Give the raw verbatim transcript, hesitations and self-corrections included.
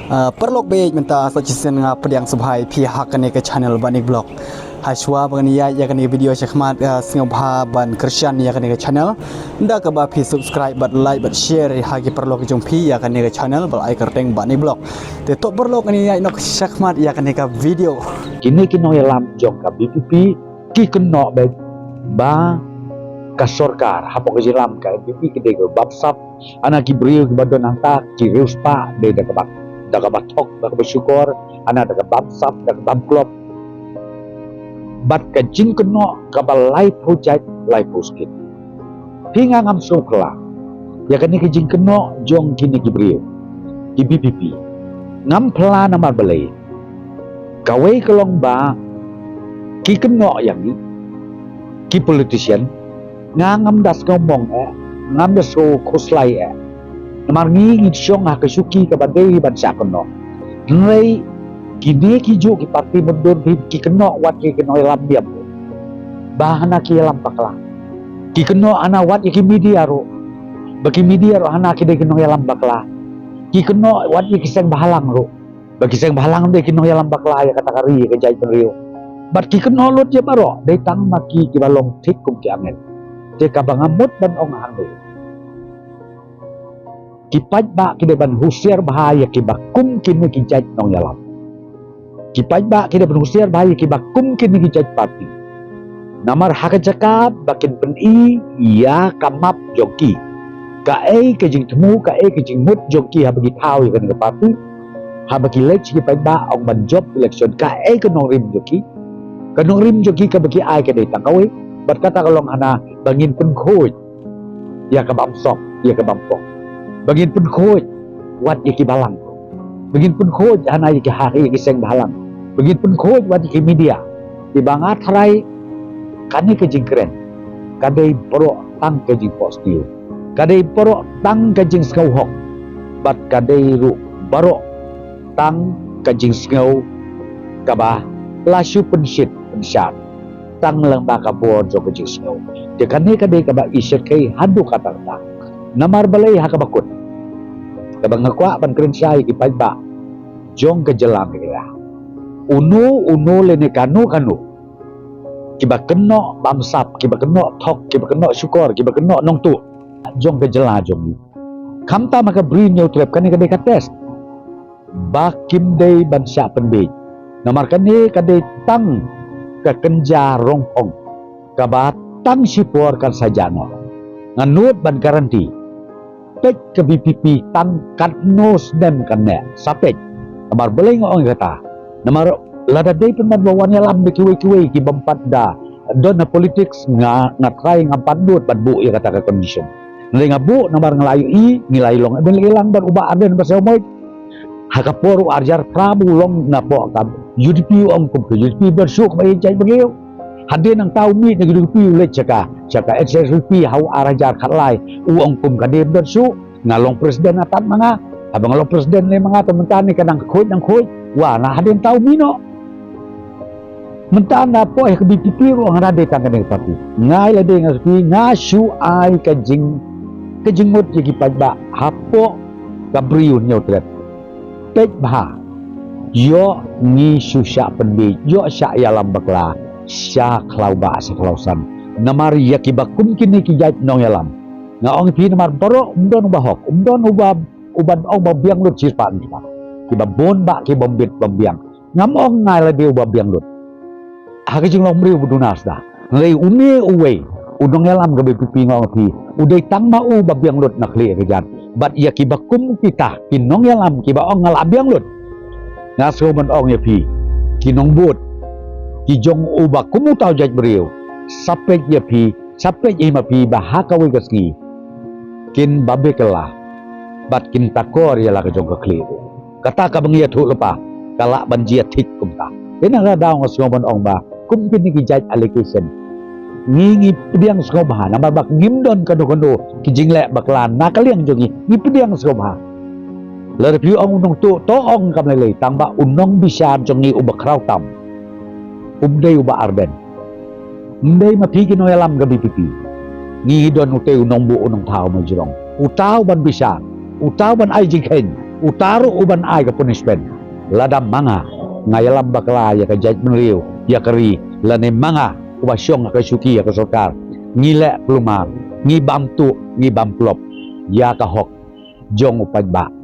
Ah, paralok baieit, mynta sa shisien nga pdiang sngewbha ïa phi ha kane ka channel Banik Vlog. Hashwa ba ngan ïaid ïa kane ka video shakhmat, ah, sngewbha ban kyrshan ïa kane ka channel da kaba phi subscribe bad like bad share ha ki paralok jong phi ïa kane ka channel ba la ai kyrteng Banik Vlog. Te to paralok, ngan ïaid noh shakhmat ïa kane ka video. Kine ki nongïalam jong ka VPP ki kynnoh beit ba ka sorkar hapoh ka jylla ka VPP ki dei ka bamsap, hana ki briew kiba don hangta ki riewspah dei da ka bam, da kaba thok, da kaba shukor, hana da ka bamsap, da ka bamklop. Bad ka jingkynnoh kaba laiphew jait laiphew skit. Phi nga ngam sngewphylla ïa kane ka jingkynnoh jong kine ki briew, ki VPP. Ngam phylla namar balei? Kawei ka long ba ki kynnoh ïa ngi ki politician, nga ngam da sngewmong eh, ngam da sngewkhuslai eh. Namar ngi ngi shong ha ka shuki kaba dei ban shah kynnoh. Hynrei kine ki juh ki parti myndur phi ki kynnoh wat ki kynnoh ïalam biang, ba hana ki ïalam bakla. Ki kynnoh hana wat ïa ki media ruh, ba ki media ruh hana ki dei ki nongïalam bakla. Ki kynnoh wat ïa ki seng bhalang ruh, ba ki seng bhalang dei ki nongïalam bakla ïa kata ka ri, ïa ka jaitbynriew. Bad ki kynnoh lut ïa baroh, dei tang ma ki kiba long thik kum ki angel. Te kaba nga mut ban ong hangne, ki paidbah ki dei ban husiar bha ïa kiba kum kine ki jait nongïalam. Ki paidbah ki dei ban husiar bha ïa kiba kum kine ki jait parti. Namar ha ka jaka ba kin pyni ïa ka map jong ki, kaei ka jingthmu, kaei ka jingmut jong ki haba ki thaw ïa kane ka parti, haba ki leit sha ki paidbah ong ban jop election, kaei ka nongrim jong ki? Ka nongrim jong ki kaba ki ai ka dei tang kawei, bad kata ka long hana ba ngin pynkhuid ïa ka bamsap, ïa ka bamkok. Ba ngin pynkhuid wat ïa ki balang. Ba ngin pynkhuid hana ïa ki ha, ïa ki seng bhalang. Ba ngin pynkhuid wat ïa ki media. Te ba nga tharai kane ka jingkren ka dei baroh tang ka jingphohsniew, ka dei baroh tang ka jingsngewhok, bad ka dei ruh baroh tang ka jingsngew kaba la shu pynshit pynshar tang lyngba ka bor jong ka jingsngew. Te kane ka dei kaba i shyrkhei haduh katta katta. Namar balei? Ha kaba kut, kaba nga kwah ban kren shai ki paidbah jong ka jylla Meghalaya, uno uno lane kano kano kiba kynnoh bamsap, kiba kynnoh thok, kiba kynnoh shukor, kiba kynnoh nongtuh jong ka jylla jong ngi, khamtam ha ka Bri Hynñiewtrep, kane ka dei ka test ba kim dei ban shah pynbiej. Namar kane ka dei tang ka kynja rongphong kaba tang shipor kan sa jah noh. Nga nud ban guarantee, peit ka VPP tang katno snem kan neh, sa peit. Namar balei nga ong ïa kata? Namar lada dei pynban ba wan ïalam da kiwei kiwei ki bym pat da don ha politics, nga, nga trai ngam pat nud ban buh ïa kata ka condition. Hynrei nga buh namar nga la ïohi, ngi la ïalong, eh, ban leh lang bad u Bah Ardent Basaiawmoit. Ha ka por u arhajar phra ba u long napoh ka UDP, u ong kum ka UDP ban shu kaba ïeit jaitbynriew. Hadien nangta u mih na ka UDP u leit sha ka, sha ka HSPP ha u arhajar khatlai, u ong kum ka dei ban shu. Nga long president, atat ma nga. Haba nga long president lei ma nga, te mynta ne ka nang khuid nang khuid. Wa na hadien ta u mih noh. Mynta napoh ïa ka VPP ruh nga dei tang kane ka parti. Nga ïa lade nga VPP, nga shu ai ka jing, ka jingmut ïa ki paidbah hapoh ka Bri Hynñiewtrep. Peit bha. Ïoh ngi shu shah pynbiej, ïoh shah ïalam bakla, sha khlaw bah, sha khlaw san. Namar ïa kiba kum kine ki jait nongïalam, nga ong ïa phi, namar baroh, ym don uba hok, ym don uba, uban ong ba biang lut shispah. Kiba bun bah ki bym bit bym biang. Ngam ong nga ïa lade uba biang lut. Ha ka jinglong briew ba duna sda. Hynrei une uwei u nongïalam ka VPP, nga ong ïa phi, u dei tang ma u ba biang lut na khlieh ka jan. Bad ïa kiba kum kita ki nongïalam kiba ong nga la biang lut, nga sngew ban ong ïa phi, ki nongbud, ki jong uba kum uta u jaitbynriew, sa peit ïa phi, sa peit ïa ma phi ba ha kawei ka sngi kin babe kylla bad kin takor ïa la ka jong ka khlieh. Kata kaba ngi ïathuh lypa ka lah ban jia thik kumta. Te na kata ka daw nga sngew ban ong ba kum kine ki jait allegation, ngi, ngi pdiang sngewbha namar ba ngim don kano kano ki jingleh bakla na ka liang jong ngi, ngi pdiang sngewbha. Lada phi ong u nongtuh, to ong kam lei lei, tang ba u nongbishar jong ngi uba khraw tam um dei u Bah Ardent. Ym dei ma phi ki nongïalam ka VPP. Ngi don utei u nongbuh u nongthaw ma jrong, uta u ban bishar, uta u ban ai jingkheiñ. Uta ruh uban ai ka punishment. Lada ma nga, nga ïalam bakla ïa ka jaitbynriew, ïa ka ri, lane ma nga uba shong ha ka shuki ïa ka sorkar, ngi leh kulmar, ngi bam tuh, ngi bam plop ïa ka hok jong u paidbah.